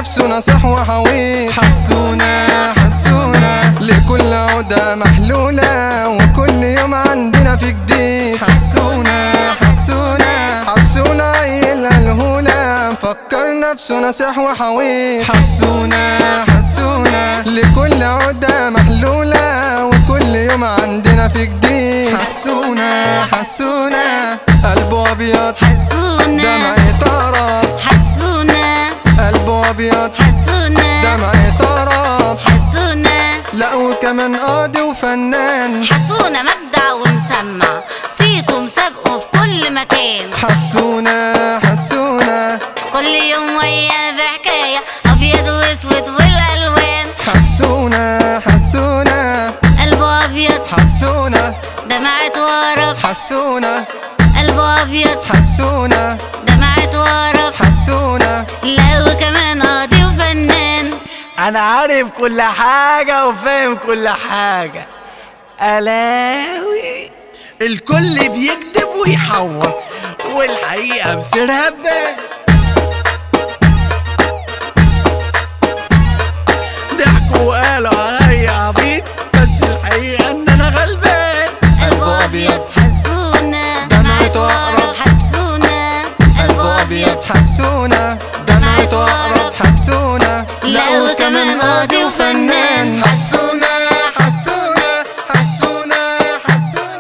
نفسه نصيح وحويط. حسونا حسونا لكل عقدة محلولة، وكل يوم عندنا في جديد. حسونا حسونا حسونا عيل الهولة، مفكر نفسه نصيح وحويط. حسونا حسونا لكل عقدة محلولة، وكل يوم عندنا في جديد. حسونا حسونا قلبه ابيض، حسونا دمعة طرب، حسونا قلبه ابيض، حسونا دمعة طرب، حسونا لا وكمان قاضي وفنان. حسونا مجدع ومسمع، صيته مسابقة في كل مكان. حسونا حسونا كل يوم وياه بحكاية، ابيض واسود والالوان. حسونا حسونا قلبه ابيض، حسونا دمعة ورب، حسونا قلبه ابيض، حسونا دمعة ورب، حسونا لا وكمان قاضي وفنان. انا عارف كل حاجة وفاهم كل حاجة. الاوي الكل بيكذب ويحور، والحقيقة بسرها بان. ضحكوا وقالوا عليا عبيط، بس الحقيقة ان انا غلبان. قلبه ابيض، حسونا دمعة ورب، حسونا قلبه ابيض، حسونا دمعة ورب، حسونا لا وكمان قاضي وفنان. حسونا حسونا حسونا حسونا.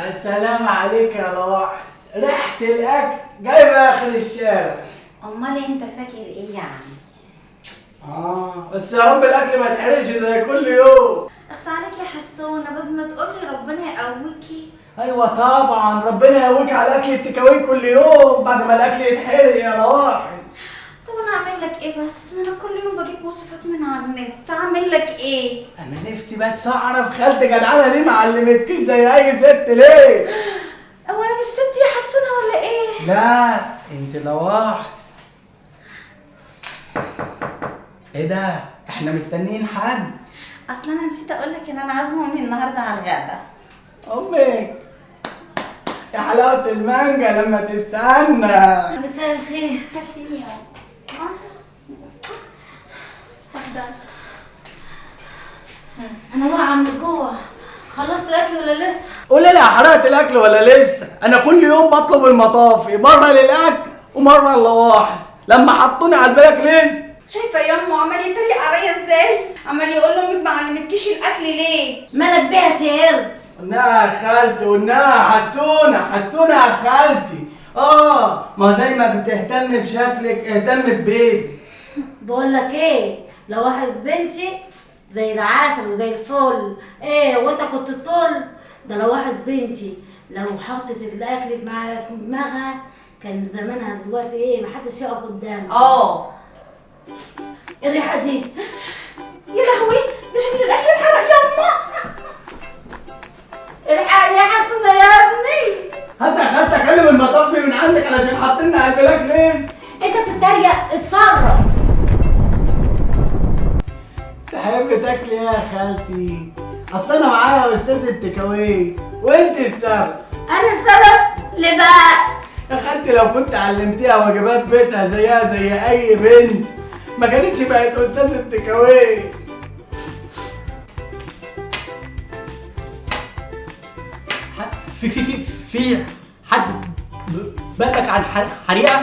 السلام عليك يا لواحظ، ريحة الأكل جايبة آخر الشارع. أمال أنت فاكر إيه يا عم؟ بس يا رب الأكل ما يتحرقش زي كل يوم. أخص عليك يا حسونة، باب ما تقولي ربنا يقويكي. أيوة طبعا ربنا يقويك على أكل التكاوي كل يوم بعد ما الأكل يتحرق يا لواحظ. طب أنا أعمل لك إيه بس؟ ما أنا كل يوم بجيب وصفات من على النت، أعمل لك إيه؟ أنا نفسي بس أعرف خالتي جدعانة دي ما علمتكيش زي أي ست ليه؟ هو أنا مش ست يا حسونة ولا إيه؟ لا أنت لواحظ. إيه ده؟ إحنا مستنيين حد. أصل أنا نسيت أقولك إن أنا عازمة أمي النهاردة على الغدا. أمك؟ يا حلاوة المانجا لما تستنى. مساء الخير. وحشتيني يا أنا واقعة من الجوع. خلصت الأكل ولا لسه؟ قولي لي حرقت الأكل ولا لسه؟ أنا كل يوم بطلب المطافي، مرة للأكل ومرة للواحد، لما حطوني على ال black list. شايفة يا أمه عمال يتريق عليا إزاي؟ عمال يقول لأمك ما علمتكيش الأكل ليه؟ مالك بيها يا قرد؟ قلناها يا خالتي، قلناها. حسونة حسونة يا خالتي. ما زي ما بتهتم بشكلك اهتم ببيتك. بقول لك إيه؟ لواحظ بنتي زي العسل وزي الفل. ايه وانت كنت الطول ده؟ لواحظ بنتي لو حطت الاكل في دماغها كان زمانها دلوقتي ايه، محدش يقف قدامها. ايه الريحة دي؟ يا لهوي، ده شكل الاكل اتحرق يا امه. الحق يا حسنه يا ابني. هات يا خالتي اكلم المطافي من عندك علشان حاطيننا على ال black list. انت بتتريق، اتصرف. تحب تاكلي ايه يا خالتي؟ اصل انا معايا استاذ التكاوي وانت السبب. انا السبب؟ ليه بقى؟ يا خالتي لو كنت علمتيها واجبات بيتها زيها زي اي بنت ما كانتش بقت استاذ التكاوي. في في في في حد بلغك عن حريقة؟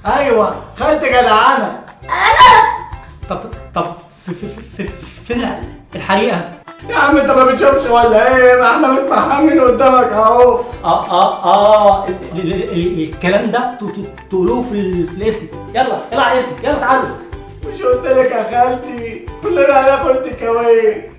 ايوه خالتي جدعانه. انا؟ طب في فين الحريقه؟ يا عم انت ما بتشوفش ولا ايه؟ ما احنا متفحمين قدامك اهو. الكلام ده تقولوه في الاسم. يلا يلا على الاسم، يلا تعالوا. مش قلت لك يا خالتي كلنا هناكل تكاوي.